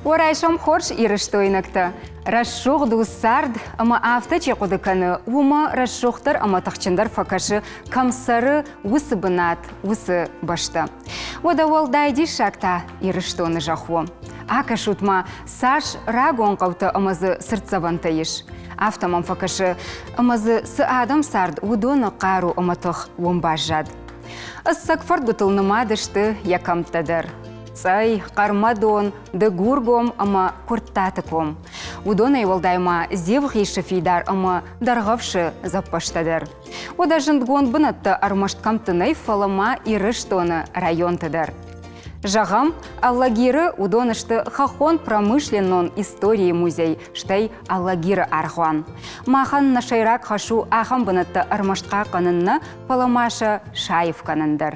Уӕ райсом хорз, ирыстойнӕгтӕ! Рӕсугъд у цард, ӕмӕ афтӕ чи хъуыды кӕны, уымӕ рӕсугъддӕр ӕмӕ тыхджындӕр фӕкӕсы, кӕм цӕры, уыцы бынат, уыцы бӕстӕ. Уӕдӕ уӕлдай диссаг та Ирыстоны зӕхх у. Акӕсут-ма, цас рагон хъӕутӕ ӕмӕ дзы цыртдзӕвӕнтӕ ис. Афтӕ мӕм фӕкӕсы, ӕмӕ дзы цы адӕм цард, уыдоны хъару ӕмӕ тых уым баззад. Ӕцӕг фӕрдгуытыл нымад сты йӕ кӕмттӕ дӕр. Цъӕй, Хъӕрмӕдон, Дыгургом ӕмӕ Куырттаты ком. Уыдонӕй уӕлдай ма Дзевгъисы фидар ӕмӕ Дӕргъӕвсы дзӕппӕзтӕ дӕр. Уӕдӕ зындгонд бынӕттӕ ӕрмӕст кӕмтты нӕй, фӕлӕ ма Ирыстоны районты дӕр. Зӕгъӕм, Алагиры уыдон сты хӕххон промышленнон историйы музей, стӕй Алагиры аргъуан. Махӕн нӕ сӕйраг хӕс у ахӕм бынӕттӕ ӕрмӕст хъахъхъӕнын нӕ, фӕлӕ ма сӕ саив кӕнын дӕр.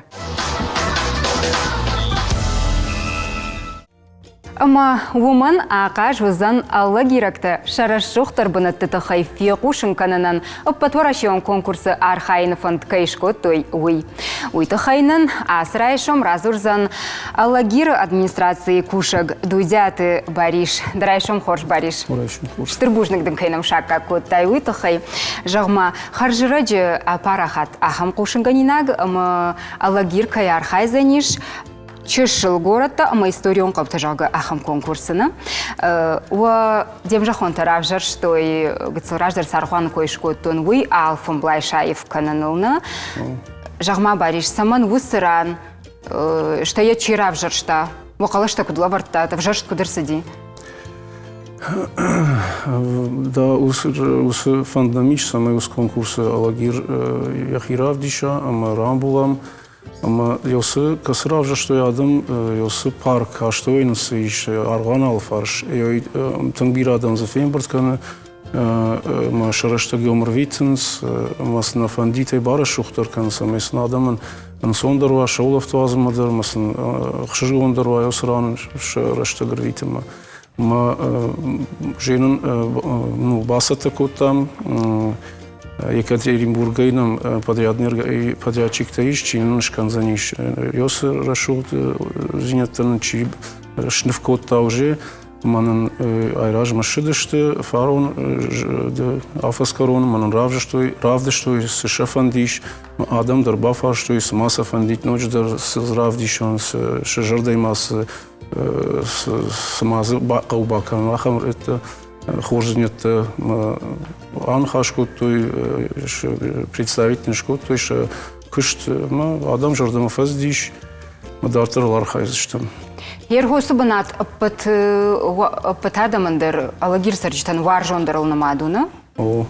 Ӕмӕ уымӕн ахъаз уыдзӕн алагирӕгтӕ сӕ рӕсугъддӕр бынӕтты тыххӕй фехъусын кӕнынӕн ӕппӕтуӕрӕсеон конкурсы архайыны фӕнд кӕй скодтой, уый. Уый тыххӕй нын ацы райсом радзурдзӕн Алагиры администрацийы кусӕг Дудиаты Барис. Ды райсом хорз, Барис. Стыр бузныг дын кӕй нӕм саккаг кодтай, уый тыххӕй. Зӕгъ-ма, хӕрзрӕджы апарахат ахӕм хъусынгӕнинаг ӕмӕ Алагир кӕй архайдзӕнис чысыл горӕттӕ ӕмӕ историон хъӕутӕ, зӕгъгӕ, ахӕм конкурсы нӕ. Уӕ де мзӕххонтӕ равзӕрстой, гыццыл раздӕр цы аргъуаны кой скодтон, уый алфӕмблай саив кӕныныл нӕ. Зӕгъ-ма, Барис, цӕмӕн уыцы ран, стӕй йӕ чи равзӕрста, уӕ хъӕлӕстӕ куыд лӕвӕрдтат, ӕвзӕрст куыд ӕрцыди? Да, уыцы фӕнд нӕм ис, цӕмӕй уыцы конкурсы Алагир йӕхи равдиса ӕмӕ рамбулӕм. Ӕмӕ Йосы кӕцы равзӕрстой адӕм, Йосы парк астӕуӕй нын цы ис, аргъуаны алыфарс, тынг бирӕ адӕм дзы фембырд кӕны, ӕмӕ сӕ рӕстӕг йом ӕрвитынц, ӕмӕ сын нӕ фӕндитӕй барӕсугъддӕр кӕнынц, ӕмӕ сын адӕмӕн ӕнцондӕр уа сӕ улӕфт уадзынмӕ дӕр, ӕмӕ сын ӕхсызгондӕр уа уыцы ран сӕ рӕстӕг ӕрвитынмӕ. Ӕмӕ уже нын ну, бацӕттӕ кодтам Екатеринбургӕй нӕм подрядчиктӕ ис, чи нын скӕндзӕнис Йосы рӕсугъддзинӕдтӕ нын чи сныв кодта уже, ӕмӕ нын айразмӕ ссыдысты фарон афӕдзкӕрон ӕмӕ нын равдыстой, равдыстой, цы сӕ фӕнд ис. Адӕм дӕр бафарстой, цы ма сӕ фӕндид ноджыдӕр цы равдисон, цы зӕрдӕй ма цы цы ма дзы хъӕуы бакӕнын, ахӕм рӕтты хорздзинӕдтӕ аныхас кодтой, представитель скодтой сӕ куыст ӕмӕ адӕм зӕрдӕмӕ фӕцыдис ӕмӕ дарддӕр архайдзыстӕм. Ергосы бынат ӕппӕт ӕппӕт адӕмӕн дӕр Алагиры цӕрджытӕн уарзондӕрыл нымад у, нӕ? О,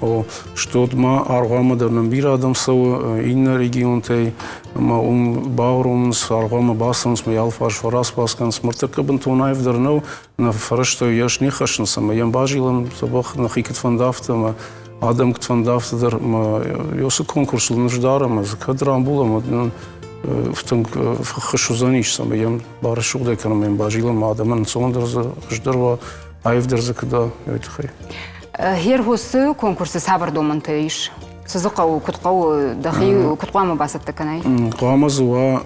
О, что ма аргъуанмӕ дӕр нӕм бирӕ адӕм цӕуы иннӕ регионтӕй, ӕмӕ уым бауромынц, аргъуанмӕ бацӕуынц, мӕ алфарс фӕрацбац кӕнынц. Ныртӕккӕ бынтон аив дӕр нӕу, нӕ фӕрӕзтӕ йӕ не хӕссынц ӕмӕ йӕм базилӕм дзӕбӕх, нӕхи куыд фӕнды, афтӕ ӕмӕ адӕм куыд фӕнды, афтӕ дӕр. Ӕмӕ уыцы конкурсыл ныфс дарӕм, ӕмӕ дзы кӕд рамбулӕм, уӕд нын тынг ххуыс уыдзӕнис, цӕмӕй йӕм барӕсугъдӕй кӕнӕм, йӕм базилӕм, адӕмӕн ӕнцондӕр дзы хуыздӕр уа, аивдӕр дзы куыд уа, уый тыххӕй. Херхосы конкурсы цавӕр домӕнтӕ ис? Цы дзы хъӕуы, куыд хъӕуы, дӕхи куыд хъуамӕ бацӕттӕ кӕнай? Хъуамӕ дзы уа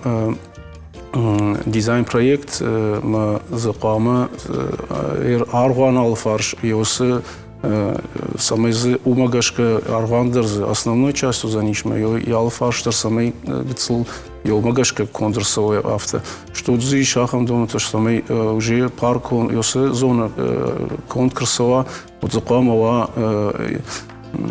дизайн-проект, ӕмӕ дзы хъуамӕ аргъуан алыфарс уыцы цӕмӕй дзы уымӕ гӕсгӕ аргъуан дӕр дзы основной часть уыдзӕнис, ӕмӕ йӕ алыфарс дӕр цӕмӕй гыццыл уымӕ гӕсгӕ конд ӕрцӕуой афтӕ. Что дзы ис ахӕм домӕнтӕ, цӕмӕй уже паркон уыцы зонӕ конд куы рцӕуа, уӕд дзы хъуамӕ уа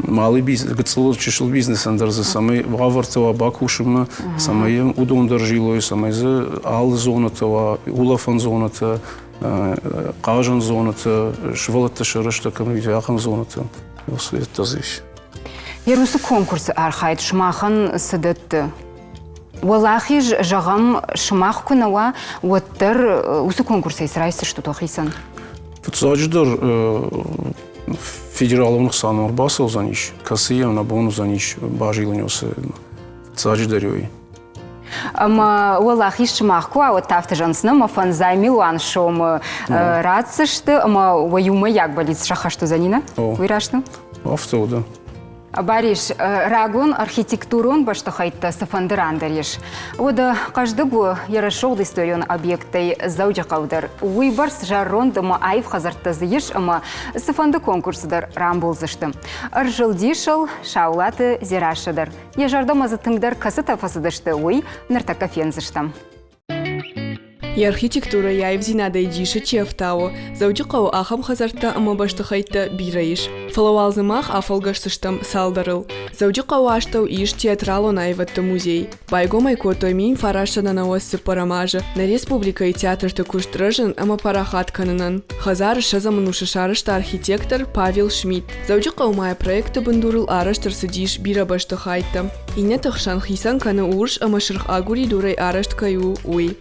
малый бизнес, гыццыл чысыл бизнесӕн дӕр дзы цӕмӕй уавӕртӕ уа бакусынмӕ, цӕмӕй йӕм уыдон дӕр зилой, цӕмӕй дзы алы зонӕтӕ уа, улӕфӕн зонӕтӕ, хъазӕн зонӕтӕ, сывӕллӕттӕ сӕ рӕстӕг кӕм ахӕм зонӕтӕ. Уыцы дзы ис. Ерусы конкурсы архайд сымахӕн цы дӕтты? Уӕлахиз, зӕгъӕм, сымах куы нӕ уа, уӕддӕр уыцы конкурсӕй цы райсдзыстут уӕхицӕн? Фыццаджыдӕр федералон ӕхсӕнад ӕрбацӕудзӕнис, кӕцыйӕн нӕ бон уыдзӕнис базилын уыцы фыццаджыдӕр уый. Ӕмӕ уӕлахиз сымах куы уа, уӕд та афтӕ зӕгъынц, ӕмӕ фӕндзай милуан сомы ратдзысты ӕмӕ уӕ иумӕйаг бӕллиц сӕххӕст уыдзӕни, нӕ? Уый раст у? Афтӕ у, да. Барис, рагон архитектурон бӕстыхӕйттӕ цыфӕнды ран дӕр ис. Уӕдӕ хъӕздыг у йӕ рӕсугъд историон объекттӕй Дзӕуджыхъӕу дӕр. Уыйбӕрц зӕронд ӕмӕ аив хӕдзӕрттӕ дзы ис ӕмӕ цыфӕнды конкурсы дӕр рамбулдзысты. Ӕрзылдис ыл Саулаты Дзерассӕ дӕр. Йӕ зӕрдӕмӕ дзы тынгдӕр кӕцытӕ фӕцыдысты, уый ныртӕккӕ фендзыстӕм. Йӕ архитектурӕ йӕ аивдзинадӕй дисы чи ӕфтауы, Дзӕуджыхъӕуы ахӕм хӕдзӕрттӕ ӕмӕ бӕстыхӕйттӕ бирӕ ис. Фӕлӕ уал дзы мах афӕлгӕсдзыстӕм цалдӕрыл. Дзӕуджыхъӕуы астӕу ис театралон аивӕдты музей. Байгом ӕй кодтой 1994 азы нӕ республикӕйы театрты куыст рӕзын ӕмӕ парахат кӕнынӕн. Хӕдзары ссӕдзӕм ӕнусы сарӕзта архитектор Павел Шмидт. Дзӕуджыхъӕуы ма йӕ проекты бындурыл арӕзт ӕрцыдис бирӕ бӕстыхӕйттӕ. Иннӕты хсӕн хицӕн кӕны урс ӕмӕ сырх агуыридурӕй арӕзт кӕй у, уый.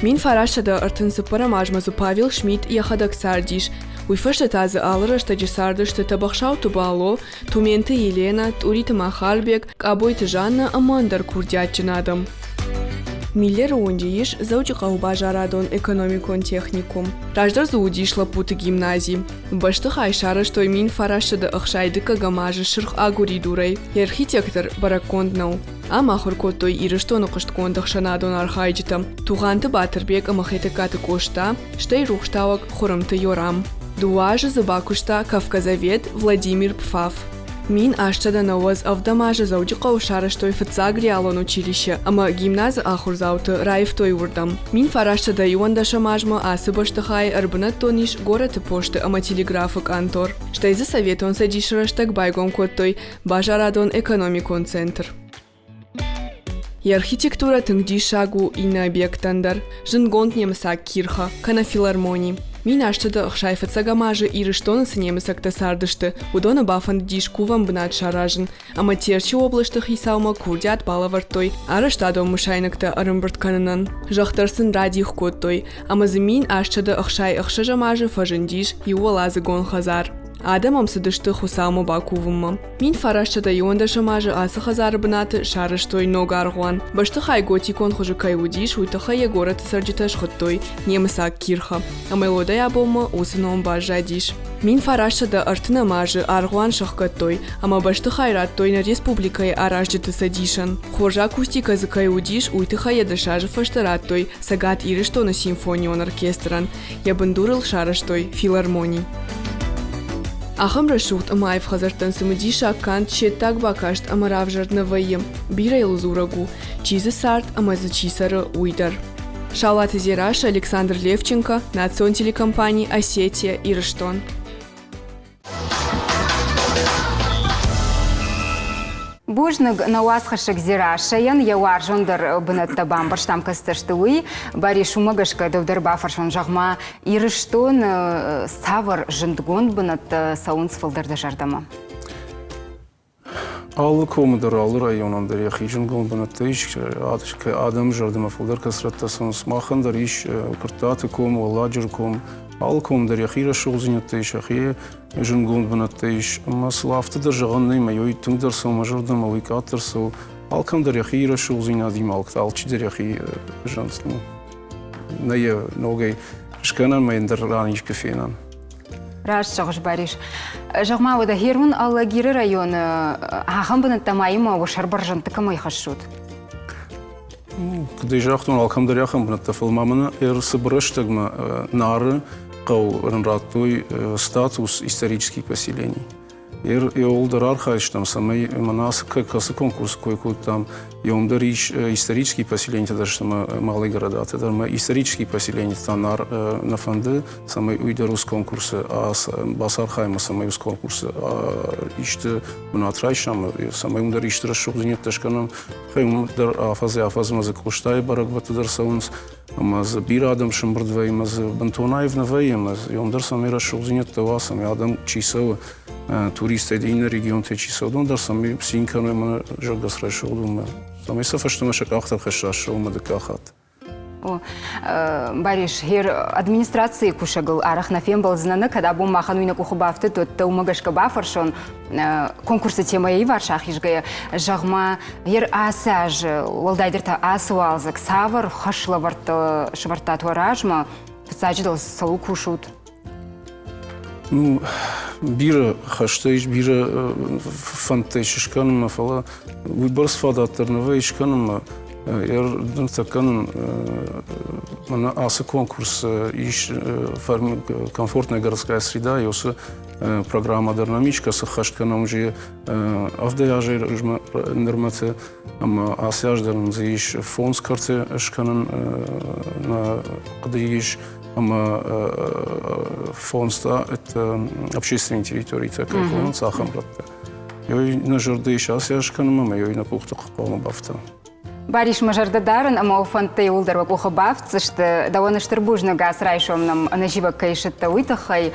1934 азмӕ дзы Павел Шмидт йӕхӕдӕг цардис. Уый фӕстӕ та дзы алы рӕстӕджы цардысты Тӕбӕхсауты Бало, Тументы Еленӕ, Тъуриты Махарбег, Къабойты Жаннӕ ӕмӕ ӕндӕр курдиатджын адӕм. Миллеры уынджы ис Дзӕуджыхъӕуы базарадон-экономикон техникум. Раздӕр дзы уыдис лӕппуты гимнази. Бӕстыхай сарӕзтой 1960 дыккӕгӕм азы сырх агуыридурӕй. Йӕ архитектор бӕрӕггонд нӕу. Ам ахуыр кодтой Ирыстоны хъуыстгонд ӕхсӕнадон архайджытӕ Тугъанты Батырбег ӕмӕ Хетӕгкаты Къоста, стӕй рухстауӕг Хуырымты Йорам. Дыууӕ азы дзы бакуыста Кавказовед Владимир Пфаф. 1897 азы Дзӕуджыхъӕуы сарӕзтой фыццаг реалон училище ӕмӕ гимназы ахуырдзауты раивтой уырдӕм. 1911 азмӕ ацы бӕстыхайы ӕрбынӕттон ис горӕты посты ӕмӕ телеграфы къантор. Стӕй дзы Советон Цӕдисы рӕстӕг байгом кодтой базарадон-экономикон центр. Йӕ архитектурӕ тынг диссаг у иннӕ объекттӕн дӕр. Зындгонд немыцаг кирха, кӕнӕ филармони. 1865 азы Ирыстоны цы немыцӕгтӕ цардысты, уыдоны бафӕндыдис кувӕн бынат саразын, ӕмӕ Терчы областы хицаумӕ курдиат балӕвӕрдтой арӕзтадон мысайнӕгтӕ ӕрӕмбырд кӕнынӕн. Зӕхх дӕр сын радих кодтой, ӕмӕ дзы 1866 азы фӕзындис иууӕладзыгон хӕдзар. Адӕм ӕм цыдысты Хуыцаумӕ бакувынмӕ. 1911 азы ацы хӕдзары бынаты сарӕзтой ног аргъуан. Бӕстыхай готикон хуызы кӕй уыдис, уый тыххӕй йӕ горӕты цӕрджытӕ схуыдтой немыцаг кирха, ӕмӕ уӕдӕй абонмӕ уыцы ном баззадис. 1930 азы аргъуан сӕхгӕдтой ӕмӕ бӕстыхай радтой нӕ республикӕйы аразджыты цӕдисӕн. Хорз акустикӕ дзы кӕй уыдис, уый тыххӕй йӕ 10 азы фӕстӕ радтой Цӕгат Ирыстоны симфонион оркестрӕн, йӕ бындурыл сарӕзтой филармони. Ахӕм рӕсугъд ӕмӕ аив хӕдзӕрттӕн цымыдисаг канд се ддаг бакаст ӕмӕ равзӕрд нӕ вӕййы, бирӕ йыл дзурӕг у, чи дзы цард ӕмӕ дзы чи цӕры, уый дӕр. Саулаты Дзерассӕ, Александр Левченко, национ телекомпани «Осетия, Ирыстон». Бузныг нӕ уацхӕссӕг Дзерассӕйӕн йӕ уарзондӕр бынӕттӕ бамбӕрстам кӕцытӕ сты, уый. Барис, уымӕ гӕсгӕ дӕу дӕр бафӕрсон, зӕгъ-ма, Ирыстоны цавӕр зындгонд бынӕттӕ цӕуынц фылдӕр дӕ зӕрдӕмӕ? Алы комы дӕр, алы районӕн дӕр йӕхи зындгонд бынӕттӕ ис. Адӕмы зӕрдӕмӕ фылдӕр кӕцырӕттӕ цӕуынц. Махӕн дӕр ис Куырттаты ком, Уӕлладжыры ком. Алы ком дӕр йӕхи рӕсугъддзинӕдтӕ ис, йӕхи зындгонд бынӕттӕ ис. Ӕмӕ сыл афтӕ дӕр зӕгъӕн нӕй, мӕ уый тынгдӕр цӕуы мӕ зӕрдӕмӕ, уый къаддӕр цӕуы. Алкӕм дӕр йӕхи рӕсугъддзинадимӕ, алчидӕр йӕхи зӕнцъ. Нӕ йӕ ногӕй скӕнӕм, ӕмӕ ӕндӕр ран искуы фенӕм. Раст зӕгъыс, Барис. Зӕгъ-ма, уӕдӕ Херун Алагиры районы ахӕм бынӕттӕ ма имӕ уӕ сӕрбӕрзӕндты кӕмӕй хӕссут? Куыд ӕй загътон, алкӕм дӕр ахӕм бынӕттӕ, фӕлӕ ма мӕнӕ ӕрцыбыр рӕстӕгмӕ Нары хъӕу ын радтой статус исторический поселений. Еуыл дӕр архайдтам, цӕмӕй мӕнӕ ацы кӕцы конкурсы кой кодтам, уым дӕр ис исторические поселения дӕр сты малые городаты дӕр. Мӕ исторические поселения та нӕ фӕнды, цӕмӕй уый дӕр уыцы конкурсы бацархайӕм, цӕмӕй уыцы конкурсы исты бынат райсӕм, цӕмӕй уым дӕр исты рӕсугъддзинӕдтӕ скӕнӕм. Уым дӕр афӕдзӕй-афӕдзмӕ дзы Къостайы бӕрӕгбӕтты дӕр цӕуынц. Ӕмӕ дзы бирӕ адӕм сӕмбырд вӕййы, ӕмӕ дзы бынтон аив нӕ вӕййы, ӕмӕ уым дӕр цӕмӕй рӕсугъддзинӕдтӕ уа, цӕмӕй адӕм чи цӕуы, туристтӕй иннӕ регионтӕй чи цӕуы, уыдон дӕр цӕмӕй цин кӕной ӕмӕ зӕгъгӕ срӕсугъд уымӕ, цӕмӕй сӕ фӕстӕмӕ сӕ къах дӕр хӕсса ссӕуынмӕ дыккаг хатт. О, Барис, хер администрацийы кусӕгыл арӕх нӕ фембӕлдзынӕ, нӕ кӕд абон махӕн уый нӕ къухы бафтыд, уӕд дӕумӕ гӕсгӕ бафӕрсон, конкурсы темӕйы иварс ахизгӕйӕ, зӕгъ-ма, ер ацы аз, уӕлдайдӕр та ацы уалдзӕг, цавӕр хӕслӕвӕрдтӕ сӕвӕрдтат уӕ размӕ, фыццаджыдӕр цӕуыл кусут? Ну, Бирӕ хӕстӕ ис, бирӕ фӕндтӕ ис скӕнынмӕ, фӕлӕ уыйбӕрц фадат дӕр нӕ вӕййы скӕнынмӕ. Ныртӕккӕ нын мӕнӕ ацы конкурс ис комфортная городская среда, уыцы программӕ дӕр нӕм ис, кӕцы хӕст кӕнӕм уже 70 азы нырмӕты ӕмӕ ацы аз дӕр нын дзы ис фондз карты скӕнын нӕ хъуыдыйы ис ӕмӕ фондз та это общественные территоритӕ кӕй хонынц, ахӕм рӕттӕ. Ёй нӕ зӕрдӕ ис ацы аз кӕнын ӕмӕ ёй нӕ къухты хъуамӕ бафта. Барис, мӕ зӕрдӕ дарын ӕмӕ фӕндтӕ иууылдӕр уӕ къухы бафтдзысты. Дӕуӕн стыр бузныг ацы райсом нӕм ӕнӕзивӕг кӕй ссыдтӕ, уый тыххӕй.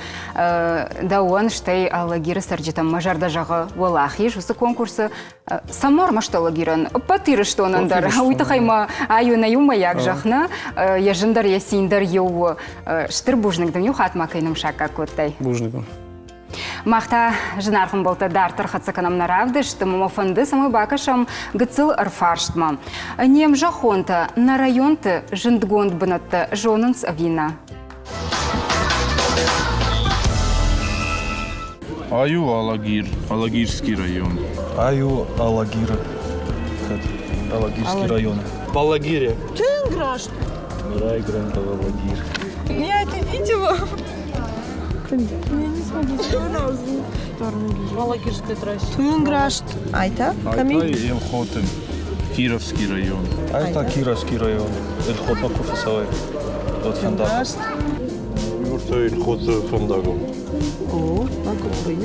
Дӕуӕн, стӕй Алагиры цӕрджытӕм мӕ зӕрдӕ зӕгъы уӕлахиз уыцы конкурсы. Цӕмӕ ӕрмӕст Алагирӕн, ӕппӕт Ирыстонӕн дӕр. Уый тыххӕй ма ай у нӕ иумӕйаг зӕхх нӕ, йӕ зын дӕр, йӕ цин дӕр иу у. Стыр бузныг дын иу хатт ма кӕй нӕм саккаг кодтай. Бузныг. Мах та, зынаргъ ӕмбӕлттӕ, дарддӕр хӕццӕ кӕнӕм нӕ равдыст, ӕмӕ мӕ фӕнды, цӕмӕй бакӕсӕм гыццыл ӕрфарстмӕ. Не мзӕххонтӕ нӕ районты зындгонд бынӕттӕ зонынц ӕви нӕ? Ай у Алагир, Алагирский район. Ай у Алагир, Алагирский район. В Алагире. Тынг раст. Райгранд Алагир. Я это видела. Я не смогу. Алагирской трассе. Тынг раст. Айта? Айта Елхоты, Кировский район. Айта Кировский район. Эльхотма Куфасавай. Вот фӕндаг. Юрта Эльхоты фӕндагыл. О, а какой,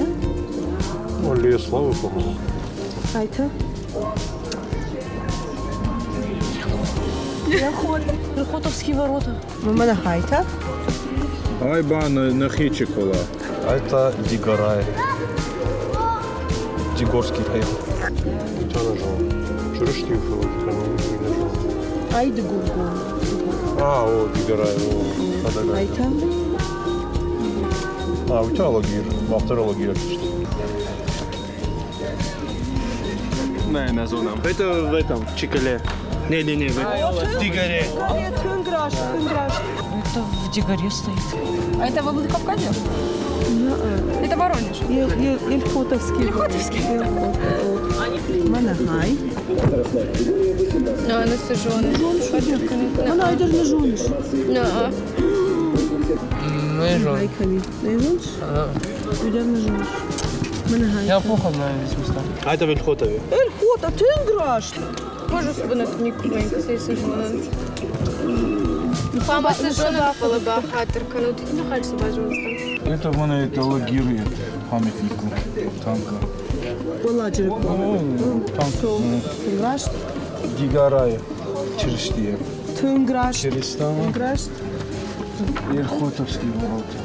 Аллея славы, по-моему. Айта? Эльхотовские ворота. Мамана Хайта? Айба нӕхи Чикола. Это Дигорай. Дигорский район. Ай Дыгургом. А, о, Дигорай, о, Айта? А, у тебя Алагир, мах дӕр Алагир. Нӕ, нӕ зонӕм. Это в этом, в Чиколе. Не-не-не, в, в Дигаре. Это в Дигаре стоит. А это во Владикавказе? Это Воронеж. Эльхотовский. Эльхотовский. Манахай. Ну, она сожженная. Она даже не жониш. Не жон. Не Я плохо знаю здесь места. А это в Эльхотове. Эльхота, тынг раст. Может, бынат никуда Хъуамӕ сожженная фӕлӕ бахатыр кӕнут. Ныхас цы базондзӕн. Это вон это Алагиры памятнику танка. Уӕлладжыры Танк. Тынг раст. Дигарай. Чырыстийы. Тынг раст. Чырыстана. Тынг раст. Елхотовский ворота.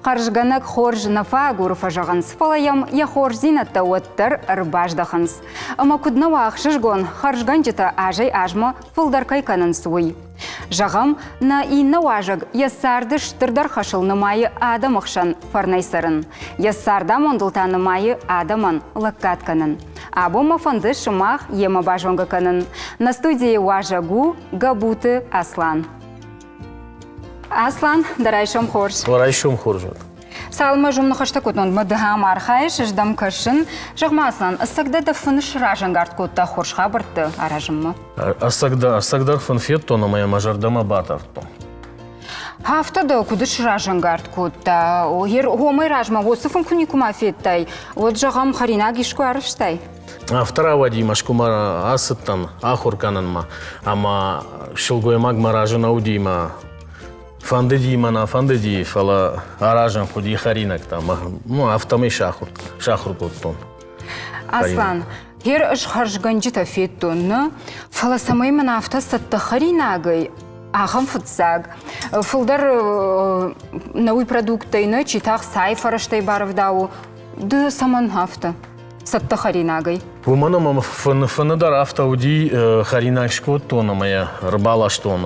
Хӕрзгӕнӕг хорз нӕ фӕагуры фӕзӕгъынц, фӕлӕ йӕм йӕ хорздзинӕдтӕ уӕддӕр ӕрбаздӕхынц. Ӕмӕ куыд нӕ уа ӕхсызгон, хӕрзгӕнджытӕ азӕй-азмӕ фылдӕр кӕй кӕнынц, уый. Зӕгъӕм, нӕ иннӕ уазӕг йӕ царды стырдӕр хӕсыл нымайы адӕмы хсӕн фӕрнӕй цӕрын. Йӕ цардамондыл та нымайы адӕмӕн лӕггад кӕнын. Абон мӕ фӕнды сымах йемӕ базонгӕ кӕнын. Нӕ студийы уазӕг у Гӕбуты Аслан. Аслан, дӕ райсом хорз. Райсом хорз уӕд. Цалынмӕ зым ныхӕстӕ кодтон, мӕ дыхӕм архайыс, ӕз дӕм кӕсын. Зӕгъ-ма, Аслан, ӕцӕг дӕ дӕ фын сразӕнгард кодта хорз хабӕртты аразынмӕ? Ӕцӕгдӕр фын федтон ӕмӕ йӕ мӕ зӕрдӕмӕ батардтон. Афтӕ дӕ куыд сразӕнгард кодта? Уымӕй размӕ уыцы фын куы никуыма федтай, уӕд, зӕгъӕм, хӕринаг искуы арӕзтай? Афтӕ рауади, Мӕскуымӕ ацыдтӕн ахуыр кӕнынмӕ, ӕмӕ сылгоймаг мӕ разы нӕ уыди мӕ фӕндыди мӕ нӕ фӕндыди, фӕлӕ аразын хъуыди хӕринӕгтӕ. Ну, афтӕмӕй сахуыр кодтон. Аслан, гер ӕз хӕрзгӕнджытӕ федтон, нӕ, фӕлӕ цӕмӕй мын афтӕ цӕттӕ хӕринагӕй ахӕм фыццаг фылдӕр нӕуый продукттӕй нӕ, чи та цай фӕрӕзтӕй барӕвдауы. Ды цӕмӕн афтӕ? Цӕттӕ хӕринагӕй. Уымӕн ӕмӕ фыны дӕр афтӕ уыди, хӕринаг скодтон ӕмӕ йӕ ӕрбаластон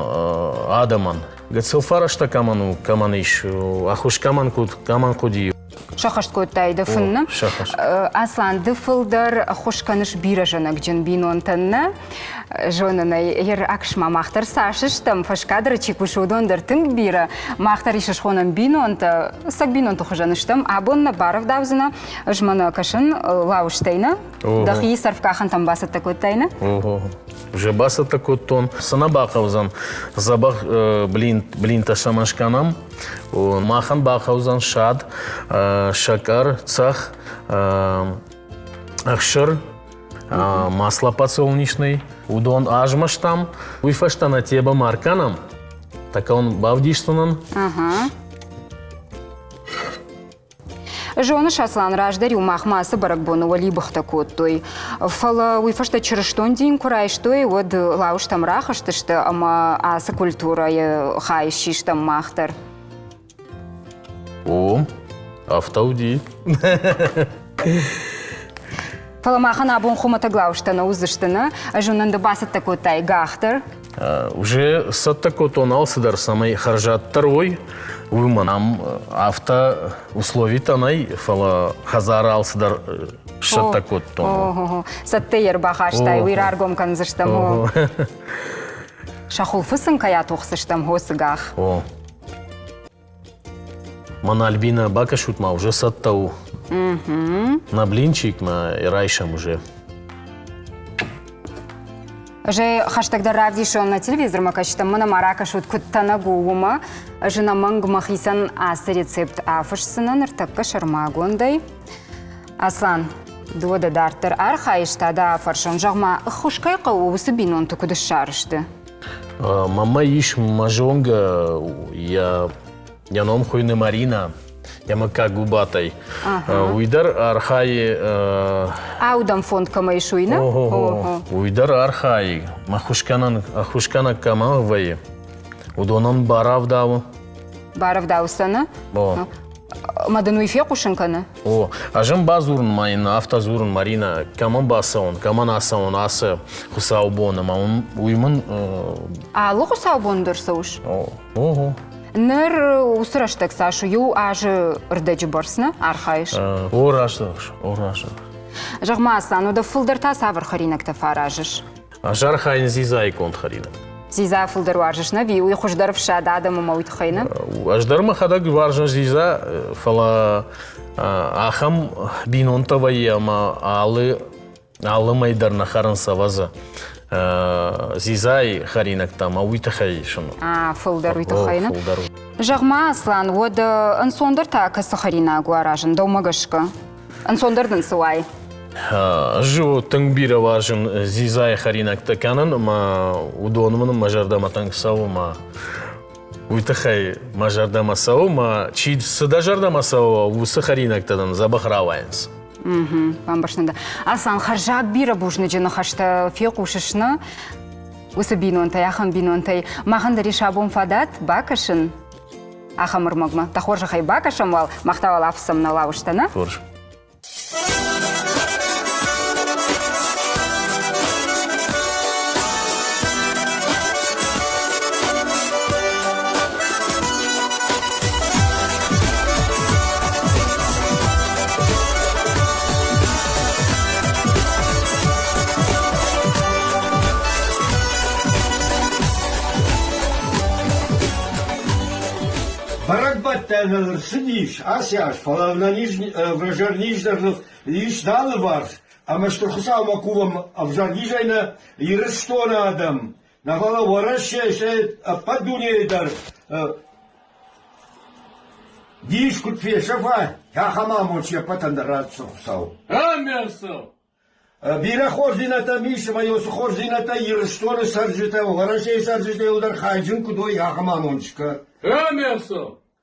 адӕмӕн. Гыццыл фӕрӕзтӕ кӕмӕн у, кӕмӕн ис, ӕххуыс кӕмӕн куыд, кӕмӕн хъуыди. Сӕххӕст кодтай дӕ фынны. Аслан, ды фылдӕр ӕххуыс кӕныс бирӕ зӕнӕгджын бинонтӕн, нӕ? Зонын ӕй, ер аксма мах дӕр цас стӕм, фӕскадры чи кусы, уыдон дӕр тынг бирӕ. Мах дӕр ис схонӕм бинонтӕ, цӕг бинонты хуызӕн стӕм. Абон нӕ барӕвдаудзынӕ, ӕз мӕнӕ кӕсын лауызтӕй нӕ? Дӕхи сӕрфкъахӕнтӕм бацӕттӕ кодтай, нӕ? Уже бацӕттӕ кодтон. Цы нӕ бахъӕудзӕн, дзӕбӕх блин, блинтӕ сӕмӕ скӕнӕм. Махӕн бахъӕудзӕн сад, сӕкӕр, цӕх, ӕхсыр, масло подсолнечный. Уыдон азмӕстам. Уый фӕстӕ нӕ тебӕ ма ркӕнӕм. Так он бавдисдзынӕн. Зоныс, Аслан, раздӕр-иу махмӕ ацы бӕрӕгбоны уӕлибыхтӕ кодтой. Фӕлӕ уый фӕстӕ чырыстон дин куы райстой, уӕд лауызтӕм рахызтысты ӕмӕ ацы культурӕйы хай систӕм мах дӕр. О, афтӕ уыди. Фӕлӕ махӕн абон хуымӕтӕг лауызтӕ нӕ уыдзысты, нӕ? Ӕз уынын, ды бацӕттӕ кодтай гах дӕр. Уже цӕттӕ кодтон алцыдӕр, цӕмӕй хӕрзаддӕр уой, уымӕн ам афтӕ условитӕ нӕй, фӕлӕ хӕдзары алцыдӕр сцӕттӕ кодтон. Цӕттӕ йӕ ӕрбахастай, уый раргом кӕндзыстӕм. Сӕ хуылфы сын кӕй атохдзыстӕм, хосы гах. О. Мӕн Альбина, бакӕсут ма, уже цӕттӕ у. На блинчик ма райсӕм уже. Уже хӕстӕгдӕр равдисон нӕ телевизормӕ кӕсджытӕм, мӕнӕ ма ракӕсут, куыд тӕнӕг у, уымӕ. Ӕз ӕнӕмӕнг мӕхицӕн ацы рецепт афысдзынӕн ныртӕккӕ сӕрмагондӕй. Аслан, ды уӕдӕ дарддӕр архайыс та дӕ афӕрсон, зӕгъ-ма, ӕххуыс кӕй хъӕуы, уыцы бинонты куыд ссарысты? Мамӕ ис мӕ зонгӕ, йӕ, йӕ ном хуыйны Марина, йӕ мыггаг Губатӕй. Уый дӕр архайы... Аудӕн фонд кӕмӕ ис, уый, нӕ? Уый дӕр архайы, ӕххуысгӕнӕг кӕмӕ вӕййы, уыдонӕн барӕвдауы. Барӕвдауы сӕ, нӕ? Ӕмӕ дын уый фехъусын кӕны? О, ӕз ӕм бадзурын ма йын афтӕ дзурын, Маринӕ, кӕмӕн бацӕуон, кӕмӕн ацӕуон ацы хуыцаубоны, ӕмӕ уый мын... Алы хуыцаубон дӕр цӕуыс? Ого. Ныр уыцы рӕстӕг цас у? Иу азы рдӕджы бӕрц нӕ архайыс? О, раст зӕгъыс, о, раст зӕгъыс. Зӕгъ-ма, Аслан, уӕдӕ фылдӕр та цавӕр хӕринӕгтӕ фӕаразыс? Ӕз архайын дзидзайы конд хӕринаг. Дзидза фылдӕр уарзыс, нӕ ви? Уый хуыздӕр ӕфсад адӕмы ӕмӕ уый тыххӕй, нӕ? Ӕз дӕр мӕхӕдӕг уарзын дзидза, фӕлӕ ахӕм бинонтӕ вӕййы ӕмӕ алы алы мӕй дӕр нӕ хӕрынц ӕвӕдза дзидзайы хӕринӕгтӕ ӕмӕ уый тыххӕй исын. А, фылдӕр уый тыххӕй, нӕ? Зӕгъ-ма, Аслан, уӕд ӕнцондӕр та кӕцы хӕринаг у аразын, дӕумӕ гӕсгӕ? Ӕнцондӕр дын цы уай? Ӕз тынг бирӕ уарзын дзидзайы хӕринӕгтӕ кӕнын ӕмӕ уыдон мын мӕ зӕрдӕмӕ тынг цӕуы ӕмӕ уый тыххӕй мӕ зӕрдӕмӕ цӕуы ӕмӕ чи цы дӕ зӕрдӕмӕ цӕуы, уыцы хӕринӕгтӕ дын дзӕбӕх рауайынц. Бамбӕрстон дӕ. Аслан, хӕрзаг бирӕ бузныджы ныхӕстӕ фехъусыс, нӕ? Уыцы бинонтӕй, ахӕм бинонтӕй махӕн дӕр ис абон фадат бакӕсын ахӕм ӕрмӕгмӕ. Дӕ хорзӕхӕй бакӕсӕм уал, мах та уал афыссӕм нӕ лауызтӕ, нӕ? Хорз. Бӕрӕгбӕттӕ ныл ӕрцыдис ацы аз, фӕлӕ ӕвзӕр низ дӕр ныл ис нӕ алыварс, ӕмӕ Стыр Хуыцаумӕ кувӕм ӕвзӕр низӕй нӕ Ирыстоны адӕм, нӕ фӕлӕ Уӕрӕсе, стӕй ӕппӕт дунейы дӕр низ куыд фесӕфа, ахӕм амонд се ппӕтӕн дӕр ратдзӕн Хуыцау. Аммен, Бирӕ хорздзинӕдтӕм ис ӕмӕ уыцы хорздзинӕдтӕ Ирыстоны цӕрджытӕ, Уӕрӕсейы цӕрджытӕ иуылдӕр хайджын куыд уой, ахӕм амонд скӕ.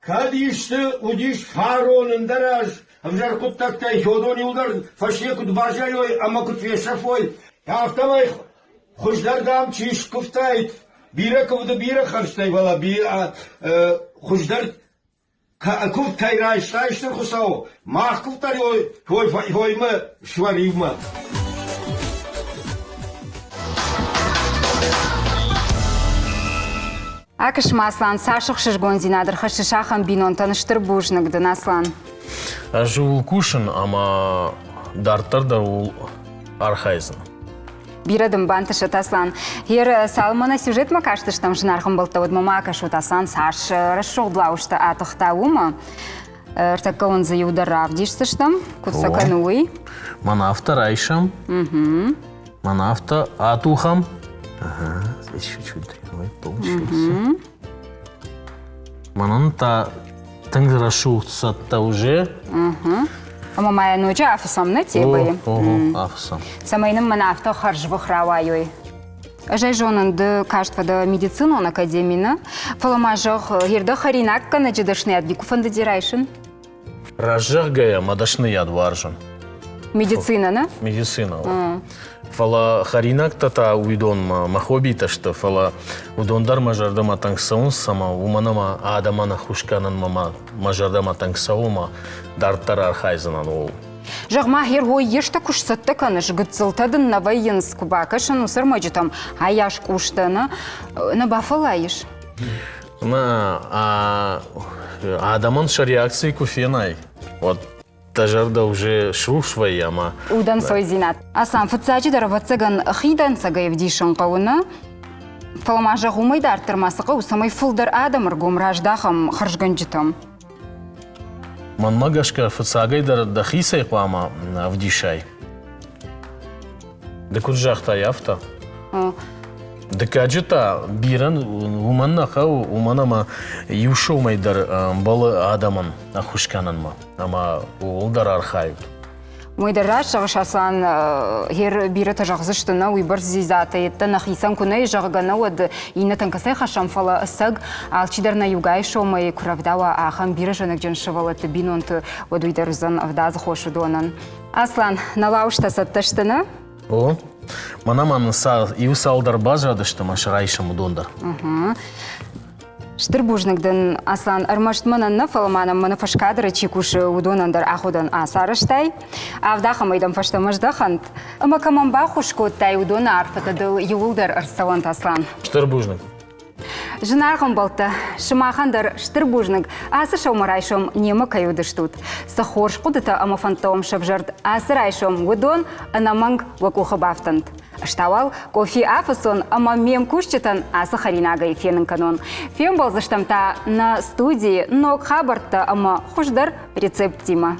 Кӕд исты уыдис фарон ӕндӕр аз ӕвзӕр хъуыддӕгтӕй уыдон иуылдӕр фӕсте куыд баззайой ӕмӕ куыд фесӕфой, афтӕмӕй хуыздӕр, дам, чи скуывтаид, бирӕ куывды бирӕ хӕрзтӕй, фӕлӕ хуыздӕр Куывд кӕй райстай, Стыр Хуыцау, мах куывддӕр хоймӕ суариумӕ. Акыс-ма, Аслан, цас ӕхсызгондзинад ӕрхӕссыс ахӕм бинонтӕн, стыр бузныг дын, Аслан. Ӕз ууыл кусын ӕмӕ дарддӕр дӕр ууыл архайдзынӕн. Бирӕ дын бантысӕт, Аслан. Ер цалынмӕ нӕ сюжетмӕ кастыстӕм, зынаргъ ӕмбӕлттӕ, уӕдмӕ ма акӕсут, Аслан цас рӕсугъд лауызтӕ атыхта, уымӕ. Ӕртӕккӕ уын дзы иу дӕр равдисдзыстӕм, куыд сӕ кӕны, уый. Мӕн афтӕ райсӕм. Мӕн афтӕ атухӕм. Ага, здесь чуть-чуть дрянной получился. Мӕнӕн та тынг рӕсугъд цӕттӕ уже. Ӕмӕ ма йӕ ноджы афыссӕм нӕ тебӕйы. Афыссӕм. Цӕмӕй нын мӕнӕ афтӕ хӕрзвых рауайой. Ӕз ӕй зонын, ды каст фӕдӕ медицинон академи, нӕ? Фӕлӕ ма зӕгъ, йе хӕринаггӕнӕджы дӕсныйад никуы фӕндыди райсын? Раст зӕгъгӕйӕ, мӕ дӕсныйад уарзын. Медицина, нӕ? Медицина. Фӕлӕ хӕринӕгтӕ та уыдонмӕ мӕ хоббитӕ сты, фӕлӕ уыдон дӕр мӕ зӕрдӕмӕ тынг цӕуынц, ӕмӕ уымӕн ӕмӕ адӕмӕн ӕххуыс кӕнынмӕ мӕ зӕрдӕмӕ тынг цӕуы ӕмӕ дарддӕр архайдзынӕн ууыл. Зӕгъ-ма, гъер уой исты куы сцӕттӕ кӕныс, гыццылтӕ дын нӕ вӕййынц, куы бакӕсын уыцы ӕрмӕджытӕм, айас къустӕ, нӕ, нӕ бафӕллайыс? Нӕ, адӕмӕн сӕ реакци куы фенай, уӕд дӕ зӕрдӕ уже срухс вӕййы ӕмӕ... Удӕнцойдзинад. Аслан, фыццаджыдӕр, ӕвӕццӕгӕн, хи дӕнцӕгӕй ӕвдисын хъӕуы, нӕ? Фӕлӕ ма зӕгъ, уымӕй дарддӕр ма цы хъӕуы, цӕмӕй фылдӕр адӕмы ргом раздахӕм хӕрзгӕнджытӕм? Мӕнмӕ гӕсгӕ, фыццагӕй дӕр дӕхицӕй хъуамӕ ӕвдисай. Ды куыд загътай, афтӕ? Дыккаджы та бирӕ уымӕн нӕ хъӕуы, уымӕн ӕмӕ иу сомӕй дӕр ӕмбӕлы адӕмӕн ӕххуыс кӕнынмӕ ӕмӕ ууыл дӕр архайут. Уый дӕр раст зӕгъыс, Аслан, гъер бирӕтӕ зӕгъдзысты, нӕ уыйбӕрц дзидзатӕ йедтӕ нӕхицӕн куы нӕй, зӕгъгӕ, нӕ уӕд иннӕтӕн кӕцӕй хӕссӕм, фӕлӕ ӕцӕг алчидӕр нӕ иугай сомӕй куы рӕвдауа ахӕм бирӕ зӕнӕгджын сывӕллӕтты бинонты, уӕд уый дӕр уыдзӕн ӕвдадзы хос уыдонӕн. Аслан, нӕ лауызтӕ цӕттӕ сты, нӕ? О, мӕнӕ ма нын иу цалдӕр баззадысты ӕмӕ сӕ райсӕм уыдон дӕр. Стыр бузныг дын, Аслан, ӕрмӕст мӕнӕн нӕ, фӕлӕ ма нӕм мӕнӕ фӕскадры чи кусы, уыдонӕн дӕр аходӕн ацарӕзтай. Авд ахӕмӕй дӕм фӕстӕмӕ здӕхӕнт. Ӕмӕ кӕмӕн баххуыс кодтай, уыдоны арфӕтӕ дыл иууылдӕр ӕрцӕуӕнт, Аслан. Стыр бузныг. Зынаргъ ӕмбӕлттӕ, сымахӕн дӕр стыр бузныг, ацы сӕумӕрайсом немӕ кӕй уыдыстут. Цы хорз хъуыдытӕ ӕмӕ фӕндтӕ уӕм сӕвзӕрд ацы райсом, уыдон ӕнӕмӕнг уӕ къухы бафтӕнт. Ӕз та уал къофи афыссон ӕмӕ ме мкусджытӕн ацы хӕринагӕй фенын кӕнон. Фембӕлдзыстӕм та нӕ студийы ног хабӕрттӕ ӕмӕ хуыздӕр рецепттимӕ.